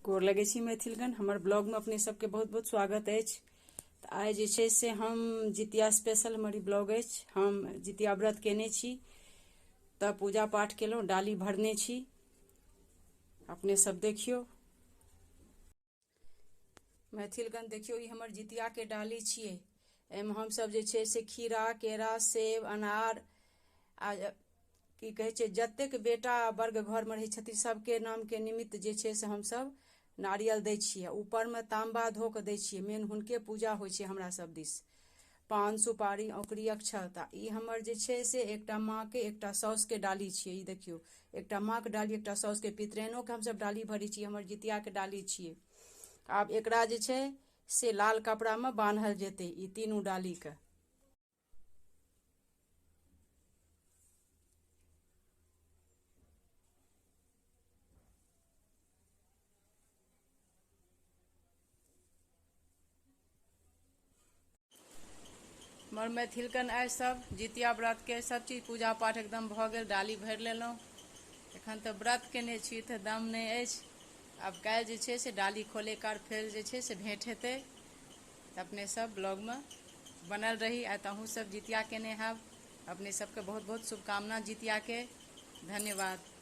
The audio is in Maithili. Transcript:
गोर लगै छी मैथिलगण, हमर ब्लॉगमे अपने सबके बहुत बहुत स्वागत अछि। तऽ आइ जे छै से हम जितिया स्पेशल हमर ई ब्लॉग अछि। हम जितिया व्रत केने छी, तऽ पूजा पाठ केलहुँ, डाली भरने छी, अपने सब देखियौ। मैथिलगण देखियौ, ई हमर जितियाके डाली छियै। एहिमे हमसब जे छै से खीरा, केरा, सेब, अनार आ की कहै छै, जतेक बेटा वर्ग घरमे रहै छथिन सबके नामके निमित्त जे छै से हमसब नारियल दै छियै। ऊपरमे ताम्बा धो कऽ दै छियै। मेन हुनके पूजा होइ छै हमरा सब दिस। पान, सुपारी, औकरी, अक्षत। आ ई हमर जे छै से एकटा माँके, एकटा साउसके डाली छियै। ई देखियौ, एकटा माँके डाली, एकटा साउसके, पितराइनोके हमसब डाली भरै छियै। हमर जितियाके डाली छियै। आब एकरा जे छै से लाल कपड़ामे बान्हल जेतै ई तीनू डालीके। हमर मैथिलकन आइ सब जितिया व्रत के सब चीज पूजा पाठ एकदम भऽ गेल, डाली भरि लेलहुँ। एखन तऽ व्रत केने छी तऽ दम नहि अछि। आब काल्हि जे छै से डाली खोले काल फेर जे छै से भेंट हेतै। तऽ अपने सब ब्लॉगमे बनल रही। आइ तऽ अहूँ सब जितिया केने हैब। अपने सबके बहुत बहुत शुभकामना जितियाके। धन्यवाद।